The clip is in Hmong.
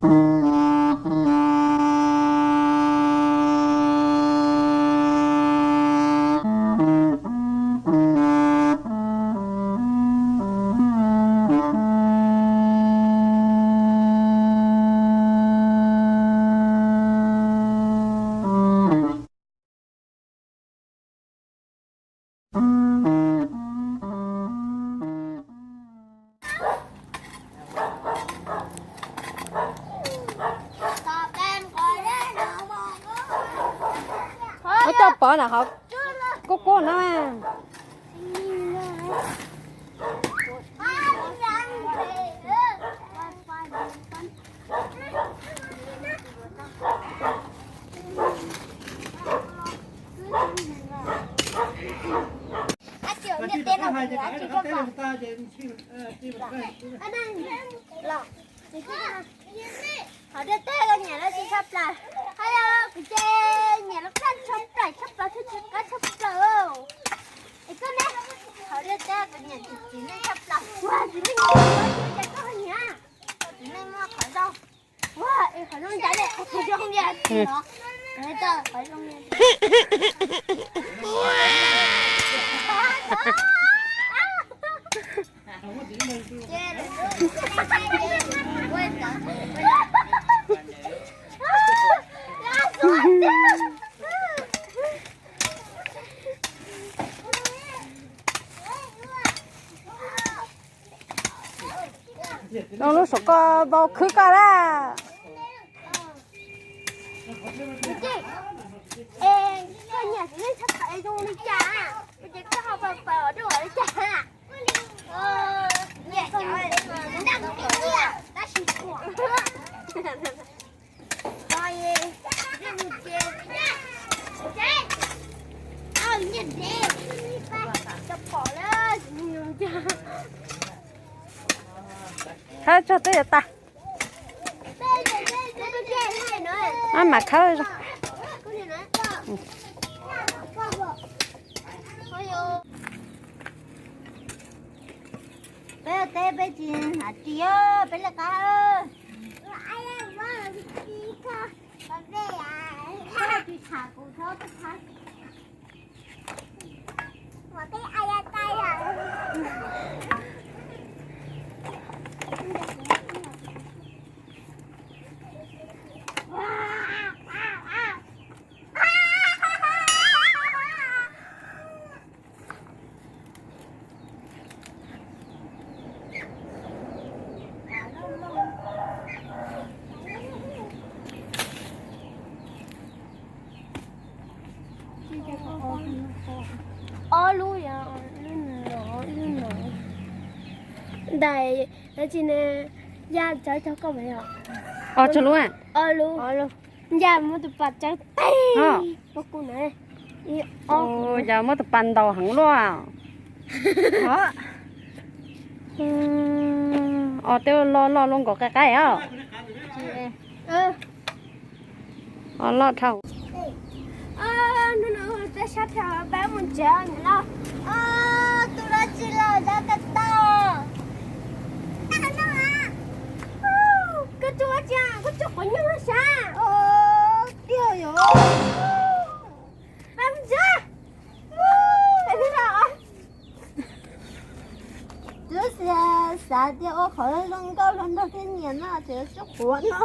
Ua coj pov na hov, kub kub na. Qhov dej teb koj nyiam lawm tsis tshaj plaws, hos yog kuv ces nyiam lub plab tshaj plaws tshaj plaws thiab tsis qab tshaj plaws. Es koj ne, qhov dej teb koj nyiam tsis txiv neej tshaj plaws, ua txiv neej nyiam, ua txiv neej ces koj nyiam, txiv neej muaj qhov zoo, ua es qhov zoo cas ne, qhov zoo li qhov zoo li, qhov zoo li Zoo lub saum koj vau khwb koj lawm. Koj nyiam txiv neej tshaj plaws zoo li cas? Ces koj ho paws paws dua li cas? Nyiam cov nyiam tab sis tshuav. Khawb tso twb yuav tag. Ab, mam khawb. Peb ua teb peb tsis hnav ris, peb liaj qab. Ob lub, lub no, lub no. Ntais, tsis ne, ya tsawv cog koj mas yog. Ob lub, ya muab tus pas tsawv teg. Pob kub na. Yog muab tus pas ntaus heev luaj. Os, twb loj loj luaj nkaus qaib qaib os. Os, loj dhau. Hnub no peb sab dhau peb mus tsev os niam laus. Tus dab tsi los da ka tau. Koj tsuas tsis, koj tsuas quav nyob sav. Tiag yom. Peb mus tsev. Twb xav tias ua qhov zoo nkauj hluas nraug thiab nyiam no ces tsuas quav no.